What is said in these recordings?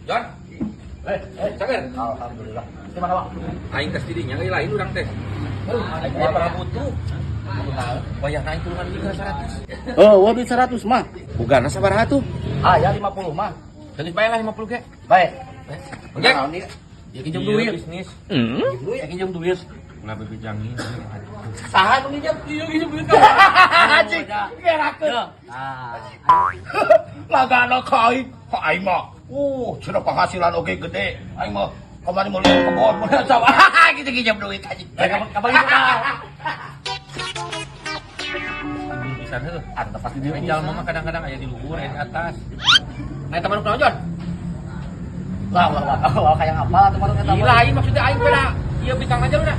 John, cager. Alhamdulillah. Gimana, Bang? Aing tes dirinya euy lain urang teh. Aing pernah butuh. Bayar aing tulungan duit 100. Oh, wah duit 100 mah. Bogana sabaraha tuh? Ah, ya 50 mah. Geus bae lah 50 ge. Baik. Oke. Naon ieu? Ya kinjem duit bisnis. Duit, kinjem duit. Ulah bebejangin. Saha nu nginjem? Ieu nginjem duit. Anjing, ngerakeun. Ah. Lagana ka aing, ka aing mah. Cenah penghasilan oge gede. Aing mah kamari meuli kebon, meuli sawah. Gitu nginjem duit anjing. Kapan gitu mah? Pisan heuh. Anta pasti dia Aing jalma mah kadang-kadang aya di luhur, aya di atas. Nah, eta manuk naon, John? Lah, lah, lah, lah, kayak apa tuh manuk eta? Gila aing maksudnya aing peda ieu bikang aja udah.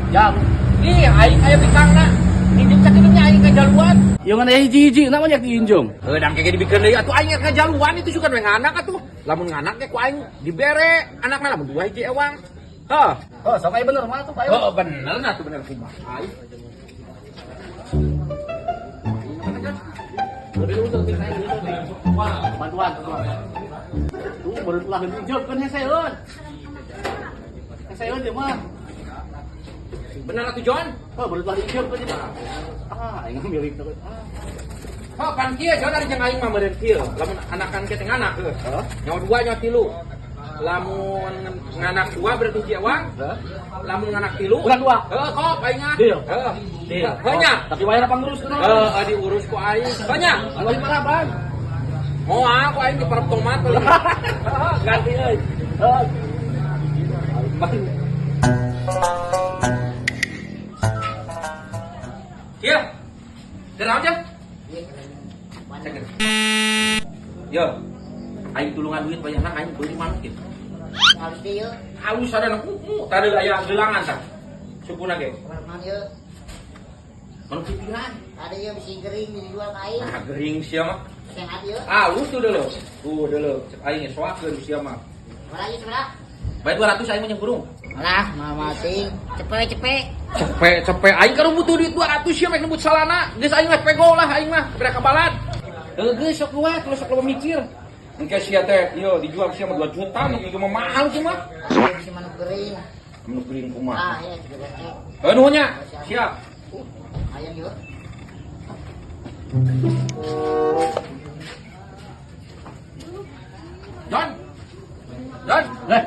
Jam. Ih, aing aya bikangna. Ninjem sakitu nya aing ngajaluan. Ieu ngan aya hiji-hiji na banyak diinjum. Heuh, dang kege dibikeun deui atuh aing ngajaluan itu sugan we nganak atuh. Lamun nganak ge ku aing dibere, anakna lamun dua hiji ewang. Heuh. Oh, sok aya bener mah tuh ayo. Heuh, bener nah tuh bener kumaha aing. Bantuan, bantuan. Tuh baru telah diinjum kan heseun. Heseun dia mah. Bener atuh John. Oh, baru telah diinjum kan dia. Ah, aing milik tuh. Ah. Heuh, pan kieu John ari jeung aing mah meureun kieu. Lamun anakan ke teh nganak heuh. Nyawa dua nyawa tilu. Lamun nganak dua berarti hiji ewang. Lamun nganak tilu Bukan dua. Heuh, kop aing mah. Deal. Heuh. Deal. Heuh nya. Tapi bayar apa ngurus kenapa? Heuh, diurus ku aing. Heuh nya. Kalau di mana, Bang? Moal ku aing diparep tomat paling. Heuh, ganti euy. Heuh. Bang. Kieu. Keur naon, Jon? Ceker. Yo. Aing tulungan duit bayarna aing beuli manuk kieu. Halus deh yuk, Halus ada tadi aya gelangan tah. Sukuna ge. mana yuk? Manuk pipiran. Ada yuk bisi gering dijual ke aing. Nah, gering sia mah. Sehat yuk. Halus tuh dulu. Tuh dulu. Cek aing ge soakeun sia mah. Mana yuk sebelah? Bae 200 aing mah jeung burung. Malah, mama ting, cepet cepet. Cepet cepet aing kalau butuh duit 200 sia mah nembut salana. Geus aing mah pego lah aing mah bere kabalat. Heuh geus sok kuat, lu sok loba mikir. Engke sia teh ieu dijual sia mah 2 juta, nu ieu mah mahal sia mah. Ada bisi manuk gering. Nu gering kumaha. Ah, ya, juga teh. Heuh nuhun nya. Siap. Ayam yuk. John. John. Eh.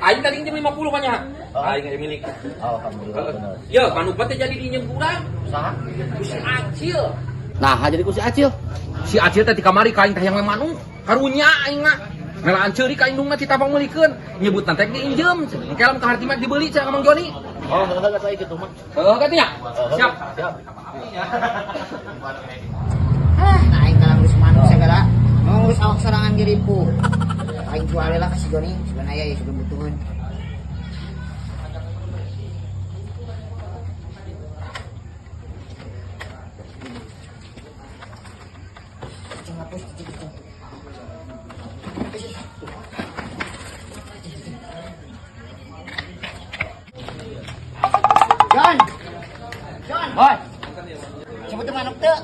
Aing tadi nginjem 50 banyak. Aing aya milik. Alhamdulillah bener. Yo, manuk teh jadi diinjem ku urang. Saha? Ku si Acil. Nah, jadi ku si Acil. Si Acil teh di kamari ka aing teh yang manuk. Karunya aing mah. Melaan ceuri ka indungna ti tabang meulikeun. Nyebutna teh diinjem. Engke lamun ka harti mah dibeli cenah ka Mang Joni. Oh, heuh heuh atuh kitu mah. Heuh katunya. Siap. Siap. Ah, nah aing kalau ngurus manuk segala. Mau ngurus awak sorangan geripu. Aing jual lah ke si Joni, sebenarnya ya sebelum butuhan. Cing hapus, cing, cing. John, John, Hoi, sebut manuk tuh,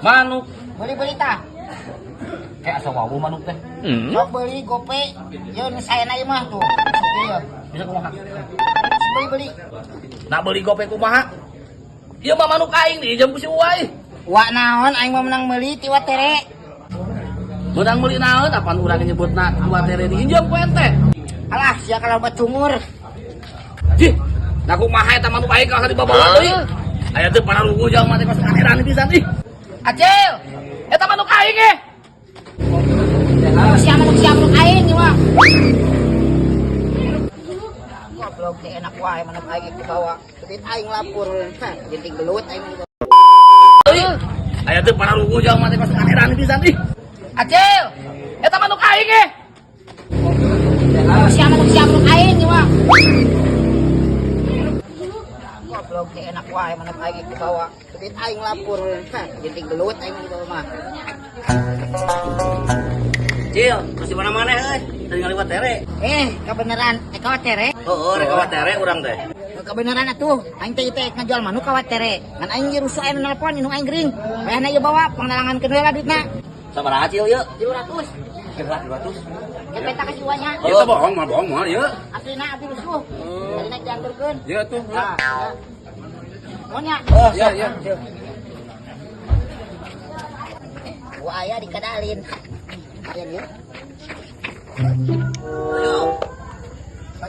manuk. beli-beli tah. Kayak asa wawu manuk teh. Sok beli gope, ya nu sayana ieu mah tuh. Sok ieu. Bisa kumaha? Beli beli. Nak beli gope kumaha? Ieu mah manuk aing diinjem ku si Uwai. Wa naon aing mah menang meuli ti tere. Menang meuli naon apan urang nyebutna dua tere diinjem ku ente. Alah, sia kalau bacungur. Jih, nah kumaha eta manuk aing kalau dibawa deui? Aya teu pararugu jalma teh kos akhiran pisan ih. Acil, eta manuk aing eh. Sia manuk sia manuk aing ieu mah. Goblok teh enak wae manuk aing dibawa. Duit aing lapur. Hah, jenting belut aing mah. Deui. Aya teu pararugu jalma teh kos akhiran pisan ih. Acil, eta manuk aing eh. Sia manuk sia manuk aing ieu mah. Goblok teh enak wae manuk aing dibawa. Duit aing lapur. Hah, jenting belut aing mah dibawa mah. Cil, terus di mana-mana euy? Tadi ngaliwat tere. Eh, kebenaran, eh kawat tere. Oh, rek kawat tere urang teh. Kebenaran atuh, aing teh teh ngajual manuk kawat tere. Ngan aing ge rusuh aya nu nelpon indung aing gering. Bayarna ieu bawa pangnalangan heula duitna. Sabaraha, Cil, ieu? 300. Gerak 200. Kan peta ka si Uanya. Ieu teh bohong mah, bohong mah ieu. Aslina abdi rusuh. Tadi naik dianturkeun. Ieu tuh. Nah, ya. Mohon ya. Oh, Iya, iya. Gua aya dikadalin. Aya ieu.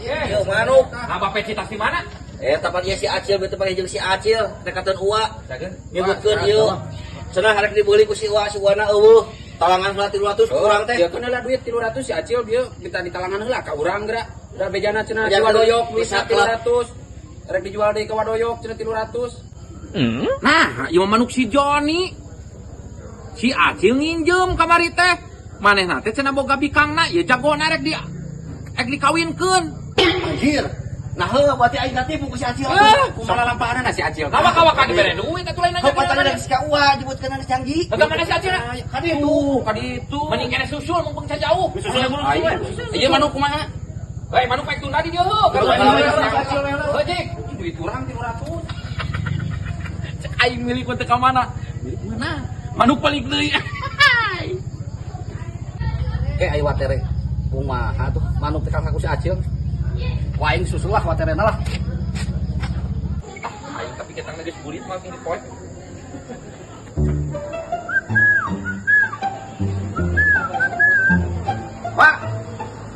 Ieu manuk. Nah, bapak cita di mana? Eh, tapan ieu si Acil beuteung panggil jeung si Acil, rek Uwa. Sageun. Nyebutkeun ieu. Cenah harek dibeli ku si Uwa, si Uwana eueuh. Talangan heula 300 ku urang teh. Dia kan heula duit 300 si Acil dia minta ditalangan heula ka urang geura. Da bejana cenah Bejana di Wadoyok bisa duitna 300. Rek dijual deui ka Wadoyok cenah 300. Nah, ieu mah manuk si Joni. Si Acil nginjem kamari teh. Manehna teh cenah boga bikangna, ieu jagona rek dikawinkeun. Anjir. Nah, heuh berarti aing katipu ku si Acil. Eh, kumaha lampahanna si Acil? Kawa-kawa ka dibere duit atuh lain Kau patah dari si ka Ua jebutkeun geus janji. Hega mana si Acil? Ka ditu. Ka ditu. Mending kene susul mumpung jauh. Susul buru. Iya manuk kumaha? Hei, manuk paek tunda di dieu heuh. Heuh, Jik. Duit urang 300. Cek aing milik teu ka mana? Milik mana? Manuk balik deui. Eh, ayo watere. Kumaha tuh manuk teh ku si Acil. Wah, aing susul lah waterena lah. Aing tapi kita geus burit mah tinggi poek. Pak,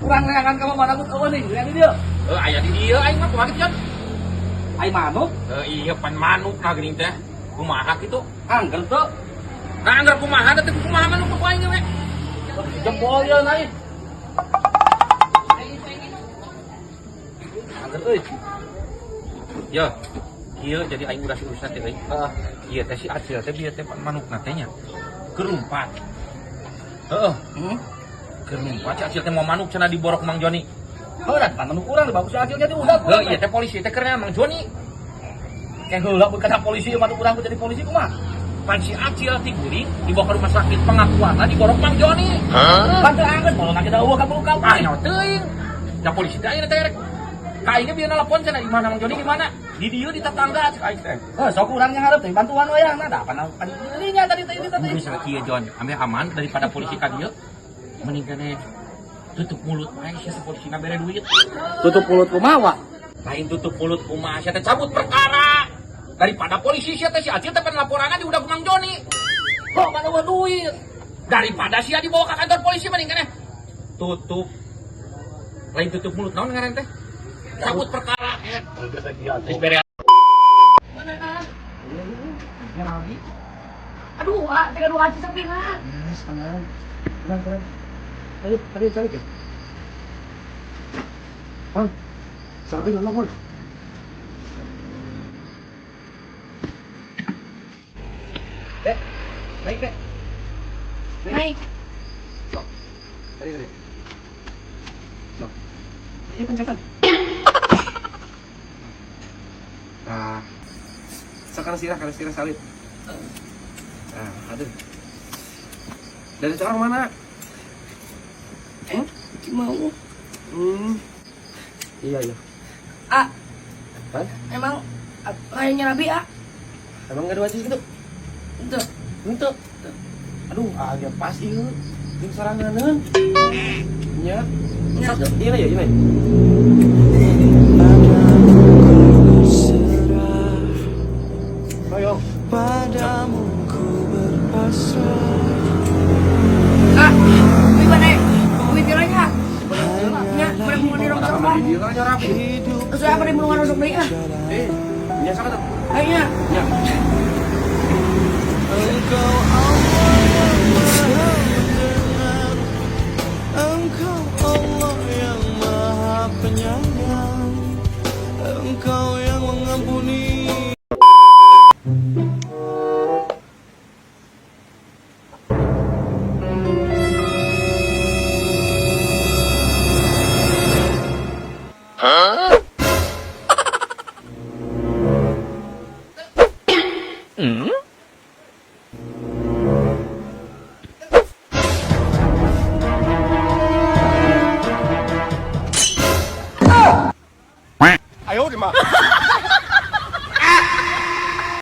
kurang neangan kamu mana manuk eueuh nih, yang di dieu. Heuh, aya di dieu aing mah kumaha kitu, Jon? Aing manuk, Heuh, iya pan manuk nah geuning teh. Kumaha kitu? Angger teu. Nah, angger kumaha teh kumaha manuk ku aing we. Jempol ieu naik. Angger euy. Ya, kieu jadi aing udah urusan teh euy. Heeh. Iya teh si Acil teh bieu teh manukna teh nya. Keur lumpat. Heeh, Hmm. keur lumpat si Acil teh mau manuk cenah diborok Mang Joni. Heuh, da pan manuk urang bagus si Acil jadi udah Heuh, iya teh polisi teh keur Mang Joni. Kayak heula pun kena polisi manuk urang jadi polisi kumaha? Pan si Acil tiguring dibawa ke rumah sakit, pengakuanna diborok Mang Joni. Pan teu anggeus bolong kita eueuh ka ka. Ah, nyawa teuing. Da polisi teh ayeuna teh rek ka aing ge bieu nelpon cenah di mana Mang Joni, di mana? Di dieu di tetangga cek aing teh. Heuh, sok urang yang hareup teh bantuan wayahna da pan pan nya tadi teh ini tadi. Geus kieu Jon, ame aman daripada polisi ka dieu. Mending keneh tutup mulut wae sia teh polisi bere duit. Tutup mulut kumaha, Wak? Lain tutup mulut kumaha sia teh cabut perkara. Daripada polisi sia teh si Acil teh pan laporanna di udah ku Mang Joni. Kok mana eueuh duit? Daripada sia dibawa ke kantor polisi mending keneh tutup, lain tutup mulut, naon ngaran teh? Cabut perkara. Geus bere. Aduh, ah, tega dua aja samping ah. Tarik, tarik, tarik ya. Bang, sabi na lang. Dek, naik dek. Naik. Tarik, tarik. Sok. Iya, pencetan. Nah, sekarang sirah, kalau sirah salib. Nah, aduh. Dari sekarang mana? Hmm? Mau. Hmm. Iya, iya. Ah, Hah? emang kayaknya Nabi ah. Emang gak ada wajib gitu? Itu. Untuk. Aduh, agak pas iya. Tim soranganeun. Nya. Nya. Sok, iya ya, iya. Ayo. Padamu ku berpasrah. Ah, duit mana? Duit kiranya. Nya, mereka mau dirong sama. Hidup Terus apa nih mulungan rosok deui ah? Eh, nya sama tuh. Ayo. Nya. Engkau Allah yang maha mendengar, Engkau Allah yang maha penyayang, Engkau yang mengampuni. 哎呦我的妈！